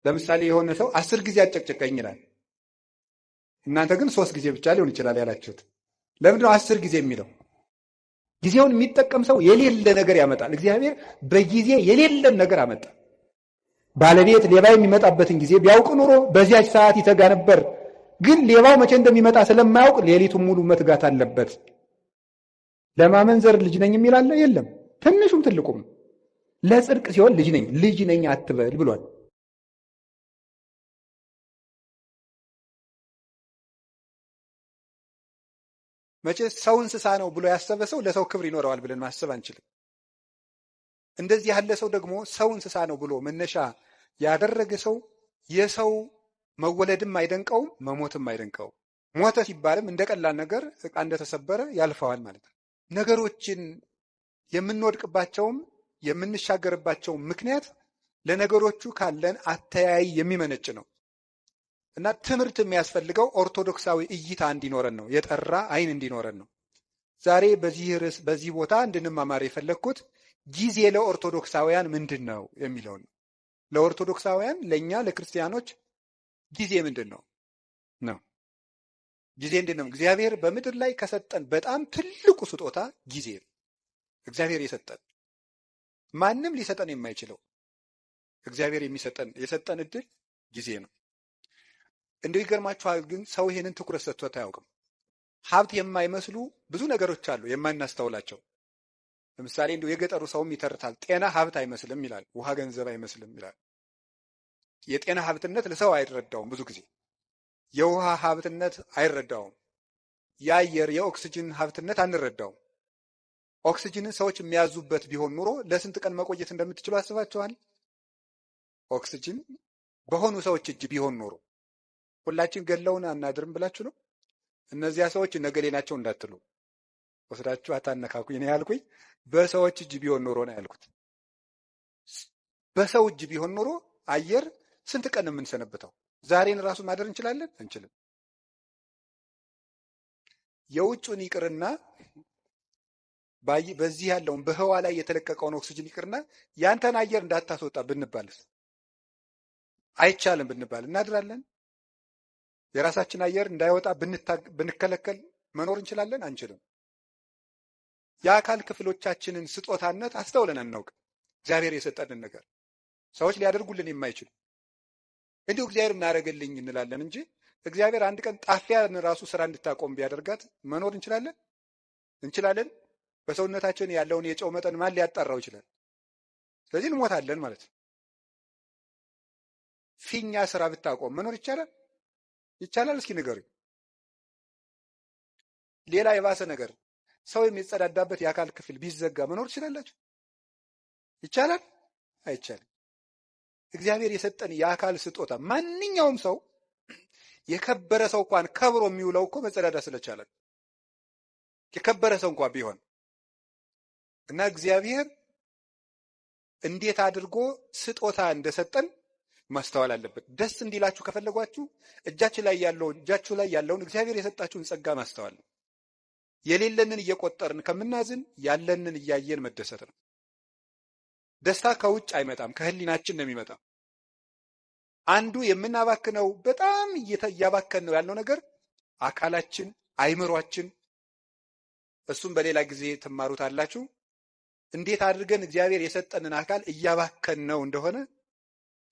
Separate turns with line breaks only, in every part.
ለምሳሌ የሆነ ሰው 10 ጊዜ አጨቅጨቀኝ ይላል። እናንተ ግን 3 ጊዜ ብቻ ሊሆን ይችላል ያላችሁት። ለምንድን ነው 10 ጊዜ የሚለው? ጊዜውን የሚጠቀም ሰው የሌለ ነገር ያመጣል። እግዚአብሔር በጊዜ የሌለን ነገር አመጣ። ባለቤት ሌባ የሚመጣበትን ጊዜ ቢያውቅ ኑሮ በዚያች ሰዓት ይተጋ ነበር። ግን ሌባው መቼ እንደሚመጣ ስለማያውቅ ሌሊቱን ሙሉ መትጋት አለበት። ለማመንዘር ልጅ ነኝ የሚል አለ? የለም። ትንሹም ትልቁም ለጽድቅ ሲሆን ልጅ ነኝ ልጅ ነኝ አትበል ብሏል። መቼ ሰው እንስሳ ነው ብሎ ያሰበ ሰው ለሰው ክብር ይኖረዋል ብለን ማሰብ አንችልም። እንደዚህ ያለ ሰው ደግሞ ሰው እንስሳ ነው ብሎ መነሻ ያደረገ ሰው የሰው መወለድም አይደንቀውም፣ መሞትም አይደንቀውም። ሞተ ሲባልም እንደ ቀላል ነገር ዕቃ እንደተሰበረ ያልፈዋል ማለት ነው። ነገሮችን የምንወድቅባቸውም የምንሻገርባቸው ምክንያት ለነገሮቹ ካለን አተያይ የሚመነጭ ነው። እና ትምህርት የሚያስፈልገው ኦርቶዶክሳዊ እይታ እንዲኖረን ነው፣ የጠራ አይን እንዲኖረን ነው። ዛሬ በዚህ ርዕስ በዚህ ቦታ እንድንማማር የፈለግኩት ጊዜ ለኦርቶዶክሳውያን ምንድን ነው የሚለው ነው። ለኦርቶዶክሳውያን ለኛ ለክርስቲያኖች ጊዜ ምንድን ነው ነው? ጊዜ እንዴት ነው? እግዚአብሔር በምድር ላይ ከሰጠን በጣም ትልቁ ስጦታ ጊዜ ነው። እግዚአብሔር የሰጠን ማንም ሊሰጠን የማይችለው እግዚአብሔር የሚሰጠን የሰጠን እድል ጊዜ ነው። እንደው ይገርማችኋል ግን ሰው ይሄንን ትኩረት ሰጥቶት አያውቅም። ሀብት የማይመስሉ ብዙ ነገሮች አሉ የማናስተውላቸው። ለምሳሌ እንደው የገጠሩ ሰውም ይተርታል። ጤና ሀብት አይመስልም ይላል፣ ውሃ ገንዘብ አይመስልም ይላል። የጤና ሀብትነት ለሰው አይረዳውም ብዙ ጊዜ። የውሃ ሀብትነት አይረዳውም። የአየር የኦክሲጅን ሀብትነት አንረዳውም። ኦክሲጅንን ሰዎች የሚያዙበት ቢሆን ኑሮ ለስንት ቀን መቆየት እንደምትችሉ አስባችኋል? ኦክሲጅን በሆኑ ሰዎች እጅ ቢሆን ኑሮ ሁላችን ገለውን አናድርም ብላችሁ ነው? እነዚያ ሰዎች ነገሌ ናቸው እንዳትሉ ወስዳችሁ አታነካኩኝ ነው ያልኩኝ። በሰዎች እጅ ቢሆን ኑሮ ነው ያልኩት። በሰው እጅ ቢሆን ኑሮ አየር ስንት ቀን ነው የምንሰነብተው? ዛሬን ራሱ ማደር እንችላለን? አንችልም። የውጩን ይቅርና በዚህ ያለውን በህዋ ላይ የተለቀቀውን ኦክሲጅን ይቅርና ያንተን አየር እንዳታስወጣ ብንባልስ አይቻልም ብንባል እናድራለን? የራሳችን አየር እንዳይወጣ ብንከለከል መኖር እንችላለን? አንችልም። የአካል ክፍሎቻችንን ስጦታነት አስተውለን አናውቅም። እግዚአብሔር የሰጠንን ነገር ሰዎች ሊያደርጉልን የማይችሉ እንዲሁ እግዚአብሔር እናደርግልኝ እንላለን እንጂ እግዚአብሔር አንድ ቀን ጣፊያን ራሱ ስራ እንድታቆም ቢያደርጋት መኖር እንችላለን? እንችላለን። በሰውነታችን ያለውን የጨው መጠን ማን ሊያጣራው ይችላል? ስለዚህ እንሞታለን ማለት ነው። ፊኛ ስራ ብታቆም መኖር ይቻላል? ይቻላል? እስኪ ንገሩኝ። ሌላ የባሰ ነገር ሰው የሚጸዳዳበት የአካል ክፍል ቢዘጋ መኖር ትችላላችሁ? ይቻላል? አይቻልም። እግዚአብሔር የሰጠን የአካል ስጦታ ማንኛውም ሰው የከበረ ሰው እንኳን ከብሮ የሚውለው እኮ መጸዳዳ ስለቻለ የከበረ ሰው እንኳን ቢሆን እና እግዚአብሔር እንዴት አድርጎ ስጦታ እንደሰጠን ማስተዋል አለበት። ደስ እንዲላችሁ ከፈለጓችሁ እጃችሁ ላይ ያለውን እግዚአብሔር የሰጣችሁን ጸጋ ማስተዋል ነው። የሌለንን እየቆጠርን ከምናዝን ያለንን እያየን መደሰት ነው። ደስታ ከውጭ አይመጣም፣ ከህሊናችን ነው የሚመጣው። አንዱ የምናባክነው በጣም እያባከን ነው ያለው ነገር አካላችን፣ አይምሯችን፣ እሱም በሌላ ጊዜ ትማሩታላችሁ። እንዴት አድርገን እግዚአብሔር የሰጠንን አካል እያባከን ነው እንደሆነ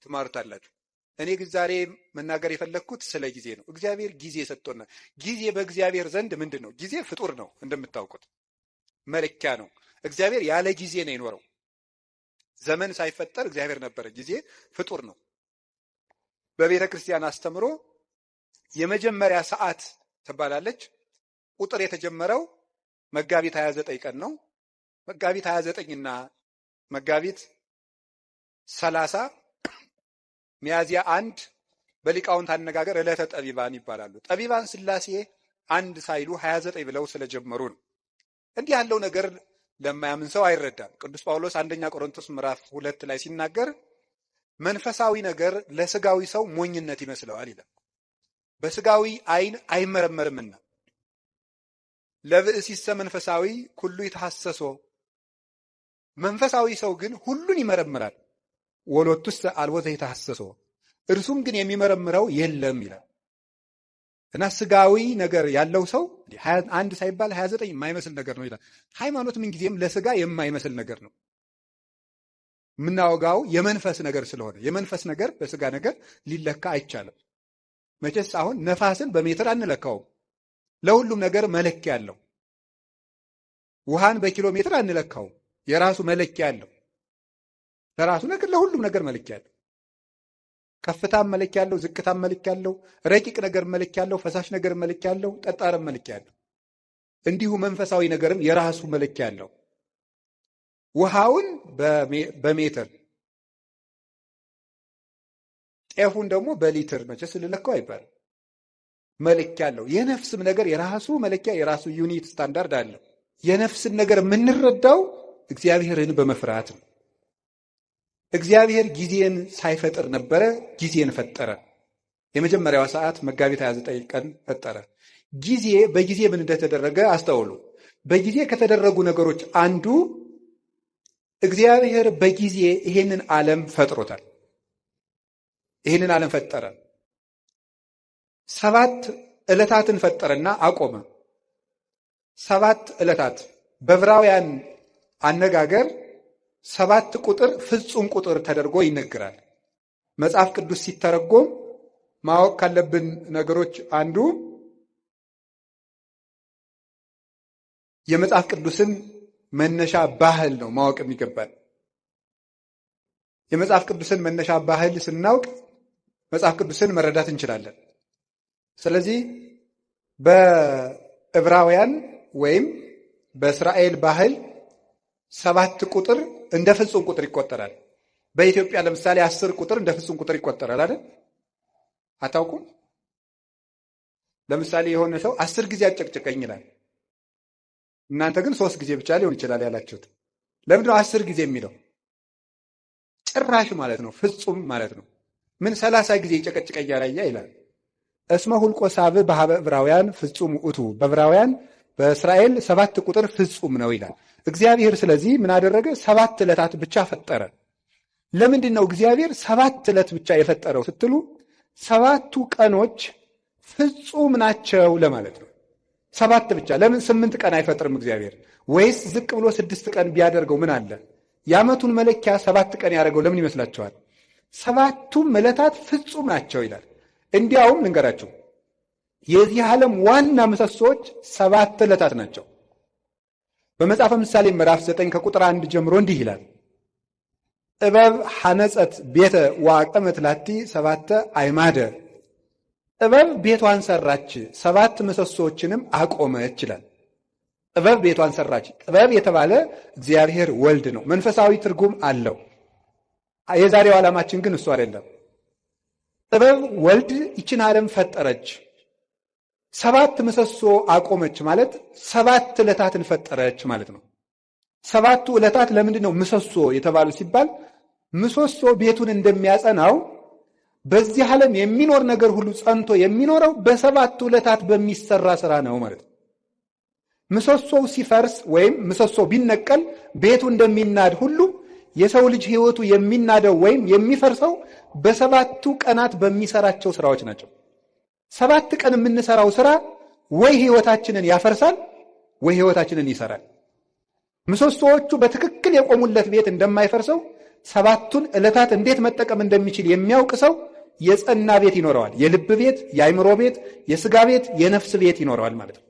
ትማሩታላችሁ። እኔ ግን ዛሬ መናገር የፈለግኩት ስለ ጊዜ ነው። እግዚአብሔር ጊዜ ሰጥቶናል። ጊዜ በእግዚአብሔር ዘንድ ምንድን ነው? ጊዜ ፍጡር ነው እንደምታውቁት፣ መለኪያ ነው። እግዚአብሔር ያለ ጊዜ ነው የኖረው። ዘመን ሳይፈጠር እግዚአብሔር ነበረ። ጊዜ ፍጡር ነው። በቤተ ክርስቲያን አስተምሮ የመጀመሪያ ሰዓት ትባላለች። ቁጥር የተጀመረው መጋቢት 29 ቀን ነው። መጋቢት 29 እና መጋቢት 30 ሚያዝያ 1 በሊቃውንት አነጋገር ዕለተ ጠቢባን ይባላሉ። ጠቢባን ስላሴ አንድ ሳይሉ 29 ብለው ስለጀመሩ ነው። እንዲህ ያለው ነገር ለማያምን ሰው አይረዳም። ቅዱስ ጳውሎስ አንደኛ ቆሮንቶስ ምዕራፍ 2 ላይ ሲናገር መንፈሳዊ ነገር ለስጋዊ ሰው ሞኝነት ይመስለዋል ይላል። በስጋዊ አይን አይመረመርምና ለብእሲሰ መንፈሳዊ ኩሉ ይተሐሰሶ፣ መንፈሳዊ ሰው ግን ሁሉን ይመረምራል። ወሎቱስ አልቦ ዘይተሐሰሶ፣ እርሱም ግን የሚመረምረው የለም ይላል። እና ስጋዊ ነገር ያለው ሰው 21 ሳይባል 29 የማይመስል ነገር ነው ይላል። ሃይማኖት ምን ጊዜም ለስጋ የማይመስል ነገር ነው። የምናወጋው የመንፈስ ነገር ስለሆነ የመንፈስ ነገር በስጋ ነገር ሊለካ አይቻልም። መቼስ አሁን ነፋስን በሜትር አንለካውም። ለሁሉም ነገር መለኪያ አለው። ውሃን በኪሎ ሜትር አንለካውም። የራሱ መለኪያ አለው። ለራሱ ነገር ለሁሉም ነገር መለኪያ አለው። ከፍታም መለኪያ አለው፣ ዝቅታም መለኪያ አለው፣ ረቂቅ ነገር መለኪያ አለው፣ ፈሳሽ ነገር መለኪያ አለው፣ ጠጣርም መለኪያ አለው። እንዲሁ መንፈሳዊ ነገርም የራሱ መለኪያ አለው። ውሃውን በሜትር ጤፉን ደግሞ በሊትር መቼስ ልለካው አይባልም። መለኪያ አለው። የነፍስም ነገር የራሱ መለኪያ የራሱ unit standard አለው። የነፍስን ነገር የምንረዳው እግዚአብሔርን በመፍራት ነው። እግዚአብሔር ጊዜን ሳይፈጥር ነበረ፣ ጊዜን ፈጠረ። የመጀመሪያዋ ሰዓት መጋቢት 29 ቀን ፈጠረ። ጊዜ በጊዜ ምን እንደተደረገ አስተውሉ። በጊዜ ከተደረጉ ነገሮች አንዱ እግዚአብሔር በጊዜ ይሄንን ዓለም ፈጥሮታል። ይሄንን ዓለም ፈጠረ። 7 ዕለታትን ፈጠረና አቆመ። 7 ዕለታት በዕብራውያን አነጋገር 7 ቁጥር ፍጹም ቁጥር ተደርጎ ይነገራል። መጽሐፍ ቅዱስ ሲተረጎም ማወቅ ካለብን ነገሮች አንዱ የመጽሐፍ ቅዱስን መነሻ ባህል ነው ማወቅ የሚገባን። የመጽሐፍ ቅዱስን መነሻ ባህል ስናውቅ መጽሐፍ ቅዱስን መረዳት እንችላለን። ስለዚህ በዕብራውያን ወይም በእስራኤል ባህል 7 ቁጥር እንደ ፍጹም ቁጥር ይቆጠራል። በኢትዮጵያ ለምሳሌ 10 ቁጥር እንደ ፍጹም ቁጥር ይቆጠራል አይደል? አታውቁም? ለምሳሌ የሆነ ሰው 10 ጊዜ አጨቅጭቀኝ ይላል። እናንተ ግን 3 ጊዜ ብቻ ሊሆን ይችላል ያላችሁት። ለምንድነው 10 ጊዜ የሚለው? ጭራሽ ማለት ነው፣ ፍጹም ማለት ነው። ምን 30 ጊዜ ይጨቀጭቀኛል ይላል። እስመ ሁልቆ ሳብ በሀበ ዕብራውያን ፍጹም ውእቱ፣ በዕብራውያን በእስራኤል 7 ቁጥር ፍጹም ነው ይላል። እግዚአብሔር ስለዚህ ምን አደረገ? 7 ዕለታት ብቻ ፈጠረ። ለምንድን ነው እግዚአብሔር 7 ዕለት ብቻ የፈጠረው ስትሉ 7ቱ ቀኖች ፍጹም ናቸው ለማለት ነው። 7 ብቻ ለምን 8 ቀን አይፈጥርም እግዚአብሔር? ወይስ ዝቅ ብሎ 6 ቀን ቢያደርገው ምን አለ? የዓመቱን መለኪያ 7 ቀን ያደረገው ለምን ይመስላችኋል? 7ቱም ዕለታት ፍጹም ናቸው ይላል። እንዲያውም ልንገራችሁ የዚህ ዓለም ዋና ምሰሶዎች 7 ዕለታት ናቸው። በመጽሐፈ ምሳሌ ምዕራፍ 9 ከቁጥር 1 ጀምሮ እንዲህ ይላል። ጥበብ ሐነጸት ቤተ ወአቀመት ላቲ 7 አይማደ። ጥበብ ቤቷን ሰራች 7 ምሰሶዎችንም አቆመች ይላል። ጥበብ ቤቷን ሰራች። ጥበብ የተባለ እግዚአብሔር ወልድ ነው። መንፈሳዊ ትርጉም አለው። የዛሬው ዓላማችን ግን እሱ አይደለም። ጥበብ ወልድ ይችን ዓለም ፈጠረች፣ 7 ምሰሶ አቆመች ማለት 7 ዕለታትን ፈጠረች ማለት ነው። 7ቱ ዕለታት ለምንድን ነው ምሰሶ የተባሉ ሲባል ምሰሶ ቤቱን እንደሚያጸናው በዚህ ዓለም የሚኖር ነገር ሁሉ ጸንቶ የሚኖረው በ7ቱ ዕለታት በሚሰራ ስራ ነው ማለት ነው። ምሰሶው ሲፈርስ ወይም ምሰሶው ቢነቀል ቤቱ እንደሚናድ ሁሉ የሰው ልጅ ህይወቱ የሚናደው ወይም የሚፈርሰው በ7ቱ ቀናት በሚሰራቸው ስራዎች ናቸው። 7 ቀን የምንሰራው ስራ ወይ ህይወታችንን ያፈርሳል ወይ ህይወታችንን ይሰራል። ምሰሶዎቹ በትክክል የቆሙለት ቤት እንደማይፈርሰው 7ቱን ዕለታት እንዴት መጠቀም እንደሚችል የሚያውቅ ሰው የጸና ቤት ይኖረዋል። የልብ ቤት፣ የአእምሮ ቤት፣ የስጋ ቤት፣ የነፍስ ቤት ይኖረዋል ማለት ነው።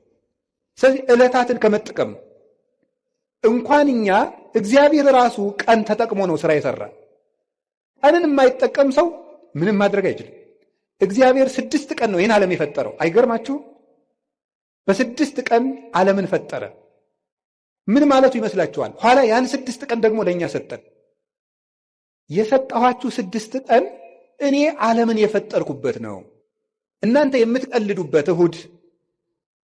ስለዚህ ዕለታትን ከመጠቀም እንኳን እኛ እግዚአብሔር ራሱ ቀን ተጠቅሞ ነው ስራ የሰራ። ቀንን የማይጠቀም ሰው ምንም ማድረግ አይችልም። እግዚአብሔር 6 ቀን ነው ይህን ዓለም የፈጠረው። አይገርማችሁ? በ6 ቀን ዓለምን ፈጠረ። ምን ማለቱ ይመስላችኋል? ኋላ ያን 6 ቀን ደግሞ ለኛ ሰጠን። የሰጠኋችሁ 6 ቀን እኔ ዓለምን የፈጠርኩበት ነው። እናንተ የምትቀልዱበት እሁድ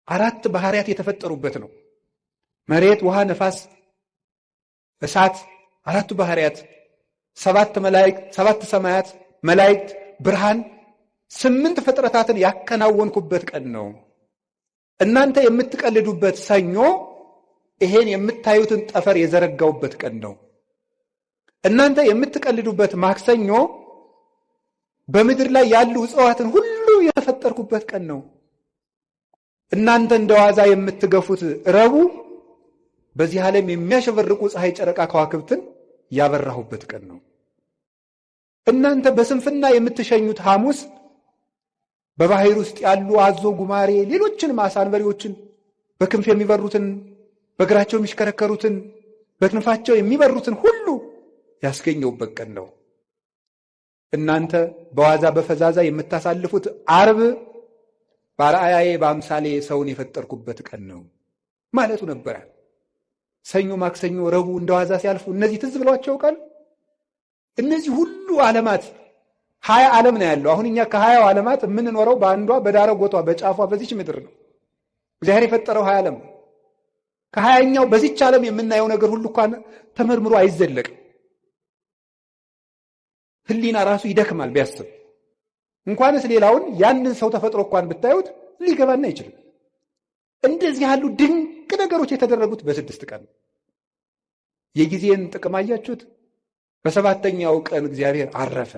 4 ባህሪያት የተፈጠሩበት ነው። መሬት፣ ውሃ፣ ነፋስ፣ እሳት፣ 4ቱ ባህሪያት፣ 7 መላእክት፣ 7 ሰማያት፣ መላእክት፣ ብርሃን፣ 8 ፍጥረታትን ያከናወንኩበት ቀን ነው። እናንተ የምትቀልዱበት ሰኞ ይሄን የምታዩትን ጠፈር የዘረጋውበት ቀን ነው። እናንተ የምትቀልዱበት ማክሰኞ በምድር ላይ ያሉ እጽዋትን ሁሉ የፈጠርኩበት ቀን ነው። እናንተ እንደዋዛ የምትገፉት ረቡዕ በዚህ ዓለም የሚያሸበርቁ ፀሐይ፣ ጨረቃ፣ ከዋክብትን ያበራሁበት ቀን ነው። እናንተ በስንፍና የምትሸኙት ሐሙስ በባህር ውስጥ ያሉ አዞ፣ ጉማሬ፣ ሌሎችንም ዓሣ አንበሪዎችን በክንፍ የሚበሩትን በእግራቸው የሚሽከረከሩትን በክንፋቸው የሚበሩትን ሁሉ ያስገኘውበት ቀን ነው። እናንተ በዋዛ በፈዛዛ የምታሳልፉት ዓርብ በአርአያዬ በአምሳሌ ሰውን የፈጠርኩበት ቀን ነው ማለቱ ነበረ። ሰኞ፣ ማክሰኞ፣ ረቡዕ እንደዋዛ ሲያልፉ እነዚህ ትዝ ብሏቸው ቃል እነዚህ ሁሉ ዓለማት 20 ዓለም ነው ያለው። አሁን እኛ ከ20 ዓለማት የምንኖረው በአንዷ በዳረጎቷ በጫፏ በዚች ምድር ነው። እግዚአብሔር የፈጠረው 20 ዓለም ከ20ኛው በዚች ዓለም የምናየው ነገር ሁሉ እንኳን ተመርምሮ አይዘለቅም። ሕሊና ራሱ ይደክማል ቢያስብ። እንኳንስ ሌላውን ያንን ሰው ተፈጥሮ እንኳን ብታዩት ሊገባና አይችልም። እንደዚህ ያሉ ድንቅ ነገሮች የተደረጉት በ6 ቀን ነው። የጊዜን ጥቅም አያችሁት? በሰባተኛው ቀን እግዚአብሔር አረፈ።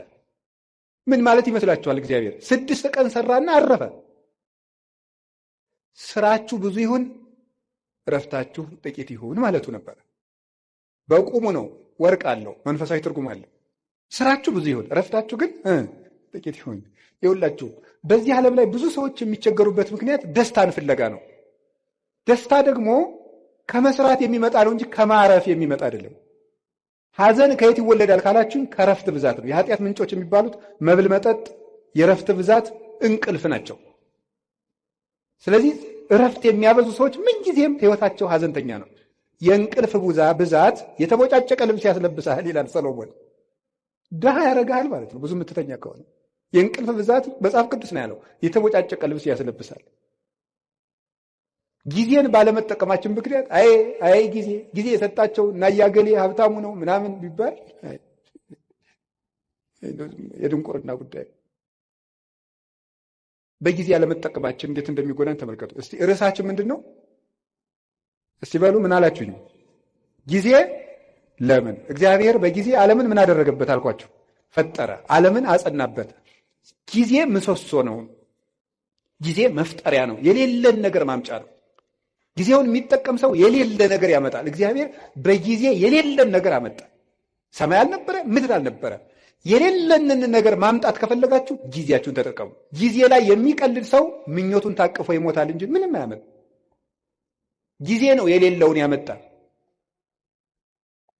ምን ማለት ይመስላችኋል? እግዚአብሔር 6 ቀን ሰራና አረፈ። ስራችሁ ብዙ ይሁን እረፍታችሁ ጥቂት ይሁን ማለቱ ነበር። በቁሙ ነው፣ ወርቅ አለው፣ መንፈሳዊ ትርጉም አለው። ስራችሁ ብዙ ይሁን እረፍታችሁ ግን ጥቂት ይሁን። ይኸውላችሁ በዚህ ዓለም ላይ ብዙ ሰዎች የሚቸገሩበት ምክንያት ደስታን ፍለጋ ነው። ደስታ ደግሞ ከመስራት የሚመጣ ነው እንጂ ከማረፍ የሚመጣ አይደለም። ሐዘን ከየት ይወለዳል ካላችሁኝ ከረፍት ብዛት ነው። የኃጢአት ምንጮች የሚባሉት መብል፣ መጠጥ፣ የረፍት ብዛት፣ እንቅልፍ ናቸው። ስለዚህ እረፍት የሚያበዙ ሰዎች ምንጊዜም ሕይወታቸው ሐዘንተኛ ነው። የእንቅልፍ ብዛት የተቦጫጨቀ ልብስ ያስለብሳል ይላል ሰሎሞን። ድሃ ያረጋል ማለት ነው። ብዙ የምትተኛ ከሆነ የእንቅልፍ ብዛት መጽሐፍ ቅዱስ ነው ያለው፣ የተቦጫጨቀ ልብስ ያስለብሳል። ጊዜን ባለመጠቀማችን ምክንያት አይ አይ ጊዜ ጊዜ የሰጣቸው እና ያገሌ ሀብታሙ ነው ምናምን ቢባል የድንቁርና ጉዳይ። በጊዜ ያለመጠቀማችን እንዴት እንደሚጎዳን ተመልከቱ። እስቲ ርዕሳችን ምንድነው? እስቲ በሉ ምን አላችሁኝ? ጊዜ ለምን? እግዚአብሔር በጊዜ ዓለምን ምን አደረገበት አልኳችሁ? ፈጠረ፣ ዓለምን አጸናበት። ጊዜ ምሰሶ ነው። ጊዜ መፍጠሪያ ነው። የሌለን ነገር ማምጫ ነው። ጊዜውን የሚጠቀም ሰው የሌለ ነገር ያመጣል። እግዚአብሔር በጊዜ የሌለን ነገር አመጣ። ሰማይ አልነበረ፣ ምድር አልነበረ። የሌለንን ነገር ማምጣት ከፈለጋችሁ ጊዜያችሁን ተጠቀሙ። ጊዜ ላይ የሚቀልድ ሰው ምኞቱን ታቅፎ ይሞታል እንጂ ምንም አያመጣም። ጊዜ ነው የሌለውን ያመጣ።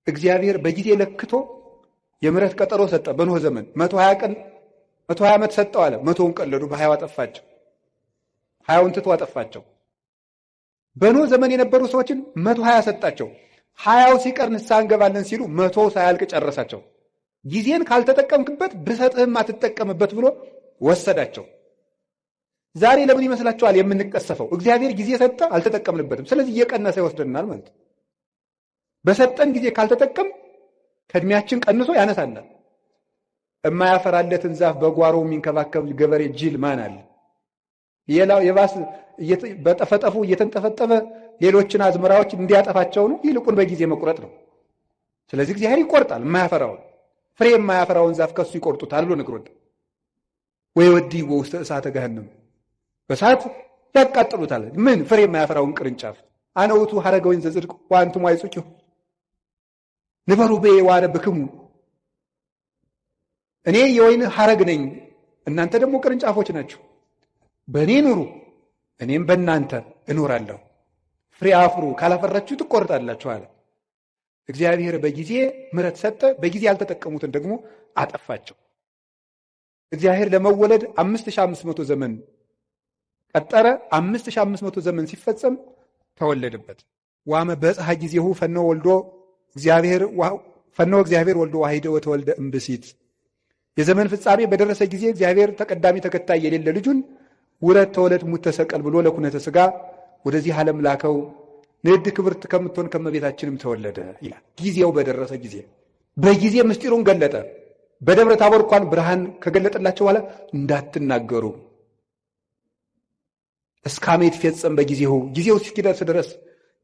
እግዚአብሔር በጊዜ ለክቶ የምሕረት ቀጠሮ ሰጠ። በኖህ ዘመን 120 ቀን 120 ዓመት ሰጠው አለ። 100ውን ቀለዱ፣ በ20 አጠፋቸው። 20ውን ትቶ አጠፋቸው። በኖህ ዘመን የነበሩ ሰዎችን 120 ሰጣቸው። 20ው ሲቀር ንስሐ እንገባለን ሲሉ 100 ሳያልቅ ጨረሳቸው። ጊዜን ካልተጠቀምክበት ብሰጥህም አትጠቀምበት ብሎ ወሰዳቸው። ዛሬ ለምን ይመስላችኋል የምንቀሰፈው? እግዚአብሔር ጊዜ ሰጠ፣ አልተጠቀምንበትም። ስለዚህ እየቀነሰ ይወስደናል ማለት ነው። በሰጠን ጊዜ ካልተጠቀም ከእድሜያችን ቀንሶ ያነሳናል። የማያፈራለትን ዛፍ በጓሮ የሚንከባከብ ገበሬ ጅል ማን አለ? ሌላው የባስ በጠፈጠፉ እየተንጠፈጠፈ ሌሎችን አዝመራዎች እንዲያጠፋቸው ነው። ይልቁን በጊዜ መቁረጥ ነው። ስለዚህ እግዚአብሔር ይቆርጣል የማያፈራውን ፍሬ የማያፈራውን ዛፍ ከሱ ይቆርጡታል ብሎ ነግሮናል። ወይ ወዲህ ውስተ እሳተ ገሃነም በእሳት ያቃጥሉታል። ምን ፍሬ የማያፈራውን ቅርንጫፍ። አነ ውእቱ ሐረገ ወይን ዘጽድቅ ወአንትሙ አይጹቂሁ ንበሩ ብየ ወአነ ብክሙ። እኔ የወይን ሐረግ ነኝ፣ እናንተ ደግሞ ቅርንጫፎች ናችሁ። በእኔ ኑሩ፣ እኔም በእናንተ እኖራለሁ። ፍሬ አፍሩ፣ ካላፈራችሁ ትቆርጣላችሁ አለ። እግዚአብሔር በጊዜ ምሕረት ሰጠ፣ በጊዜ ያልተጠቀሙትን ደግሞ አጠፋቸው። እግዚአብሔር ለመወለድ 5500 ዘመን ቀጠረ። 5500 ዘመን ሲፈጸም ተወለደበት። ዋመ በጽሐ ጊዜሁ ፈኖ ወልዶ እግዚአብሔር ፈኖ እግዚአብሔር ወልዶ ዋሂደ ወተወልደ እምብእሲት። የዘመን ፍጻሜ በደረሰ ጊዜ እግዚአብሔር ተቀዳሚ ተከታይ የሌለ ልጁን ውረድ ተወለድ ሙት ተሰቀል ብሎ ለኩነተ ሥጋ ወደዚህ ዓለም ላከው። ንድ ክብርት ከምትሆን ከመቤታችንም ተወለደ ይላል። ጊዜው በደረሰ ጊዜ በጊዜ ምስጢሩን ገለጠ። በደብረ ታቦር እንኳን ብርሃን ከገለጠላቸው በኋላ እንዳትናገሩ እስካሜ ይፈጸም በጊዜው ጊዜው እስኪደርስ ድረስ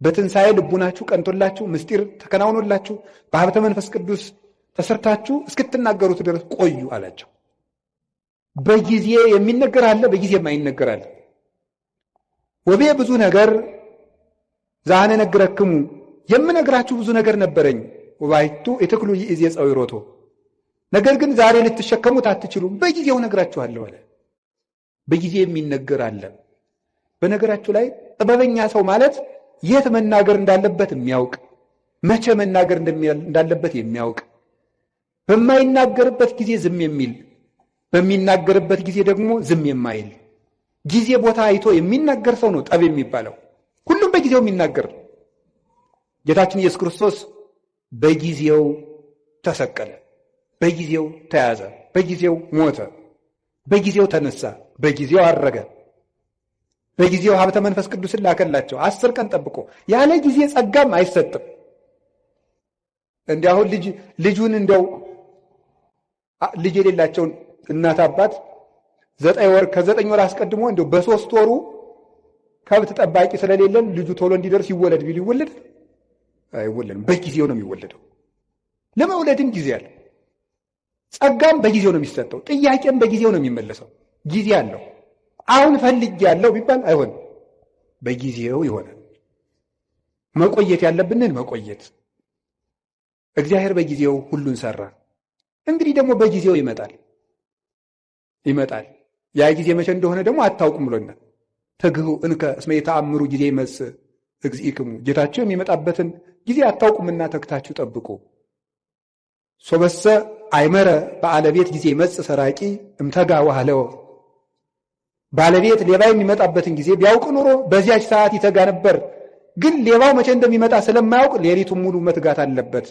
በትንሣኤ ልቡናችሁ ቀንቶላችሁ ምስጢር ተከናውኖላችሁ በሀብተ መንፈስ ቅዱስ ተሰርታችሁ እስክትናገሩት ድረስ ቆዩ አላቸው። በጊዜ የሚነገር አለ፣ በጊዜ የማይነገር አለ። ወቤ ብዙ ነገር ዛነ ነግረክሙ የምነግራችሁ ብዙ ነገር ነበረኝ። ወባይቱ ኢትክሉ ይእዜ ጸዊሮቶ ነገር ግን ዛሬ ልትሸከሙት አትችሉም፣ በጊዜው ነግራችኋለሁ አለ። በጊዜ የሚነገር አለ። በነገራችሁ ላይ ጥበበኛ ሰው ማለት የት መናገር እንዳለበት የሚያውቅ፣ መቼ መናገር እንዳለበት የሚያውቅ፣ በማይናገርበት ጊዜ ዝም የሚል፣ በሚናገርበት ጊዜ ደግሞ ዝም የማይል፣ ጊዜ ቦታ አይቶ የሚናገር ሰው ነው ጠብ የሚባለው። ሁሉም በጊዜው የሚናገር። ጌታችን ኢየሱስ ክርስቶስ በጊዜው ተሰቀለ፣ በጊዜው ተያዘ፣ በጊዜው ሞተ፣ በጊዜው ተነሳ፣ በጊዜው አረገ፣ በጊዜው ሀብተ መንፈስ ቅዱስን ላከላቸው 10 ቀን ጠብቆ። ያለ ጊዜ ጸጋም አይሰጥም። እንዲህ አሁን ልጁን እንደው ልጅ የሌላቸውን እናት አባት 9 ወር ከ9 ወር አስቀድሞ እንደው በ3 ወሩ ከብት ጠባቂ ስለሌለን ልጁ ቶሎ እንዲደርስ ይወለድ ቢሉ ይወለድ አይወለድም። በጊዜው ነው የሚወለደው። ለመውለድም ጊዜ አለ። ጸጋም በጊዜው ነው የሚሰጠው። ጥያቄም በጊዜው ነው የሚመለሰው። ጊዜ አለው። አሁን ፈልጌ ያለው ቢባል አይሆንም፣ በጊዜው ይሆናል። መቆየት ያለብንን መቆየት። እግዚአብሔር በጊዜው ሁሉን ሰራ። እንግዲህ ደግሞ በጊዜው ይመጣል ይመጣል። ያ ጊዜ መቼ እንደሆነ ደግሞ አታውቁም ብሎናል። ትግሁ እንከ እስመ የተአምሩ ጊዜ ይመጽእ እግዚእክሙ፣ ጌታችሁ የሚመጣበትን ጊዜ አታውቁምና ተግታችሁ ጠብቁ። ሶበሰ አይመረ በአለቤት ጊዜ ይመጽእ ሰራቂ እምተጋ ወሃለው፣ ባለቤት ሌባ የሚመጣበትን ጊዜ ቢያውቅ ኑሮ በዚያች ሰዓት ይተጋ ነበር። ግን ሌባው መቼ እንደሚመጣ ስለማያውቅ ሌሊቱን ሙሉ መትጋት አለበት።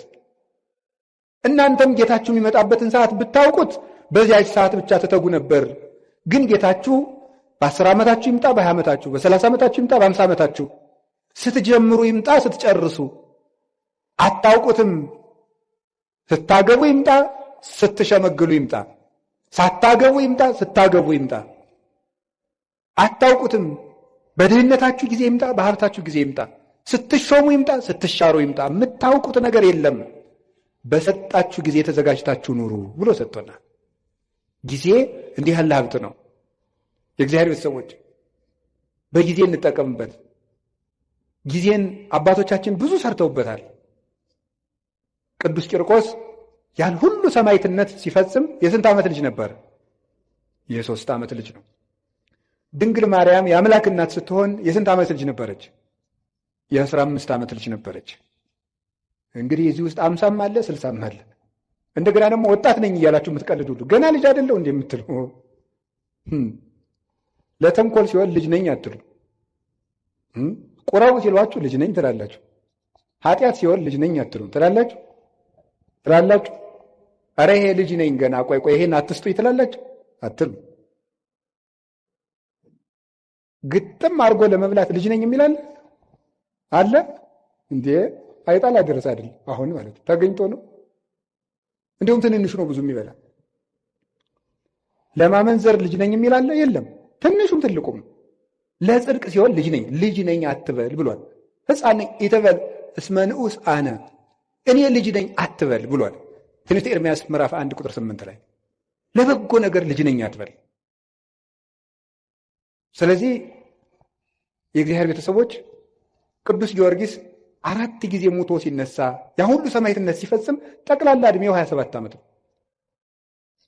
እናንተም ጌታችሁ የሚመጣበትን ሰዓት ብታውቁት በዚያች ሰዓት ብቻ ትተጉ ነበር። ግን ጌታችሁ በ10 ዓመታችሁ ይምጣ፣ በ20 ዓመታችሁ፣ በ30 ዓመታችሁ ይምጣ፣ በ50 ዓመታችሁ፣ ስትጀምሩ ይምጣ፣ ስትጨርሱ አታውቁትም። ስታገቡ ይምጣ፣ ስትሸመግሉ ይምጣ፣ ሳታገቡ ይምጣ፣ ስታገቡ ይምጣ፣ አታውቁትም። በድህነታችሁ ጊዜ ይምጣ፣ በሀብታችሁ ጊዜ ይምጣ፣ ስትሾሙ ይምጣ፣ ስትሻሩ ይምጣ፣ የምታውቁት ነገር የለም። በሰጣችሁ ጊዜ ተዘጋጅታችሁ ኑሩ ብሎ ሰጥቶናል። ጊዜ እንዲህ ያለ ሀብት ነው። የእግዚአብሔር ቤተሰቦች በጊዜ እንጠቀምበት። ጊዜን አባቶቻችን ብዙ ሰርተውበታል። ቅዱስ ቂርቆስ ያን ሁሉ ሰማዕትነት ሲፈጽም የስንት ዓመት ልጅ ነበር? የ3 ዓመት ልጅ ነው። ድንግል ማርያም የአምላክ እናት ስትሆን የስንት ዓመት ልጅ ነበረች? የ15 ዓመት ልጅ ነበረች። እንግዲህ እዚህ ውስጥ 50ም አለ 60ም አለ። እንደገና ደግሞ ወጣት ነኝ እያላችሁ የምትቀልዱ ሁሉ ገና ልጅ አይደለሁ እንዴ የምትሉ፣ ለተንኮል ሲሆን ልጅ ነኝ አትሉ። ቁረቡ ሲሏችሁ ልጅ ነኝ ትላላችሁ። ኃጢአት ሲሆን ልጅ ነኝ አትሉ ትላላችሁ ትላላችሁ። ኧረ ይሄ ልጅ ነኝ ገና ቆይ ቆይ ይሄን አትስጡኝ ትላላችሁ አትሉ። ግጥም አድርጎ ለመብላት ልጅ ነኝ የሚል አለ እንዴ? አይጣል አደረሰ አይደል? አሁን ማለት ተገኝቶ ነው። እንዲሁም ትንንሹ ነው ብዙ የሚበላ። ለማመንዘር ልጅ ነኝ የሚል አለ? የለም። ትንሹም ትልቁም። ለጽድቅ ሲሆን ልጅ ነኝ ልጅ ነኝ አትበል ብሏል። ሕፃን ነኝ ኢትበል እስመ ንዑስ አነ፣ እኔ ልጅ ነኝ አትበል ብሏል። ትንቢተ ኤርምያስ ምዕራፍ 1 ቁጥር 8 ላይ ለበጎ ነገር ልጅ ነኝ አትበል። ስለዚህ የእግዚአብሔር ቤተሰቦች ቅዱስ ጊዮርጊስ 4 ጊዜ ሞቶ ሲነሳ ያ ሁሉ ሰማዕትነት ሲፈጽም ጠቅላላ እድሜው 27 ዓመት ነው።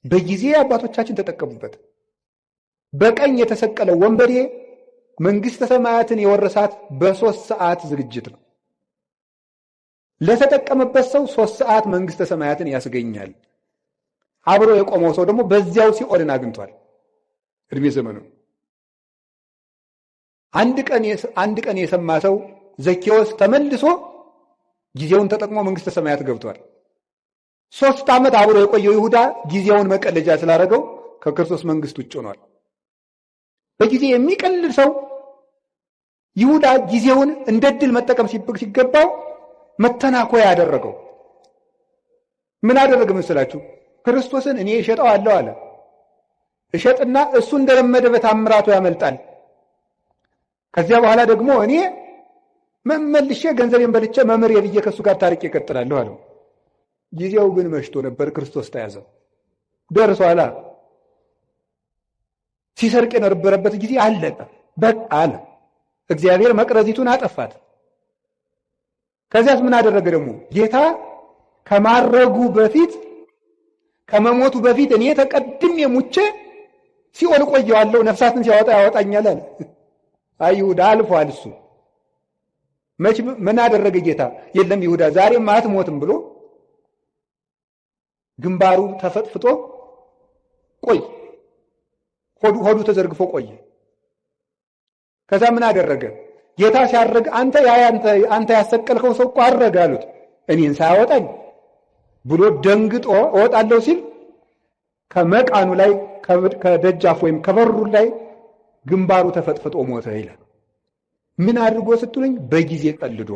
በጊዜ አባቶቻችን ተጠቀሙበት። በቀኝ የተሰቀለው ወንበዴ መንግሥተ ሰማያትን የወረሳት በ3 ሰዓት ዝግጅት ነው። ለተጠቀመበት ሰው 3 ሰዓት መንግሥተ ሰማያትን ያስገኛል። አብሮ የቆመው ሰው ደግሞ በዚያው ሲኦልን አግኝቷል እድሜ ዘመኑ። አንድ ቀን የሰማ ሰው ዘኬዎስ ተመልሶ ጊዜውን ተጠቅሞ መንግሥተ ሰማያት ገብቷል። 3 ዓመት አብሮ የቆየው ይሁዳ ጊዜውን መቀለጃ ስላደረገው ከክርስቶስ መንግሥት ውጭ ሆኗል። በጊዜ የሚቀልድ ሰው ይሁዳ ጊዜውን እንደ ድል መጠቀም ሲገባው መተናኮያ ያደረገው። ምን አደረገ መሰላችሁ? ክርስቶስን እኔ እሸጠዋለሁ አለ። እሸጥና እሱ እንደለመደ በታምራቱ ያመልጣል። ከዚያ በኋላ ደግሞ እኔ መመልሼ ገንዘቤን በልቼ መምህር ብዬ ከእሱ ጋር ታርቄ እቀጥላለሁ አለው። ጊዜው ግን መሽቶ ነበር። ክርስቶስ ተያዘ። ደርሷላ። ሲሰርቅ የነበረበት ጊዜ አለቀ፣ በቃ አለ። እግዚአብሔር መቅረዚቱን አጠፋት። ከዚያስ ምን አደረገ ደግሞ? ጌታ ከማረጉ በፊት ከመሞቱ በፊት እኔ ተቀድሜ ሙቼ ሲኦል እቆየዋለሁ፣ ነፍሳትን ሲያወጣ ያወጣኛል አለ። አይ ይሁዳ አልፏል። እሱ መች ምን አደረገ ጌታ? የለም ይሁዳ ዛሬም አትሞትም ብሎ ግንባሩ ተፈጥፍጦ ቆይ፣ ሆዱ ተዘርግፎ ቆየ። ከዛ ምን አደረገ ጌታ ሲያርግ፣ አንተ ያ አንተ ያሰቀልከው ሰው እኮ አረገ አሉት። እኔን ሳያወጣኝ ብሎ ደንግጦ እወጣለሁ ሲል ከመቃኑ ላይ ከደጃፍ ወይም ከበሩ ላይ ግንባሩ ተፈጥፍጦ ሞተ ይላል። ምን አድርጎ ስትሉኝ በጊዜ ቀልዶ።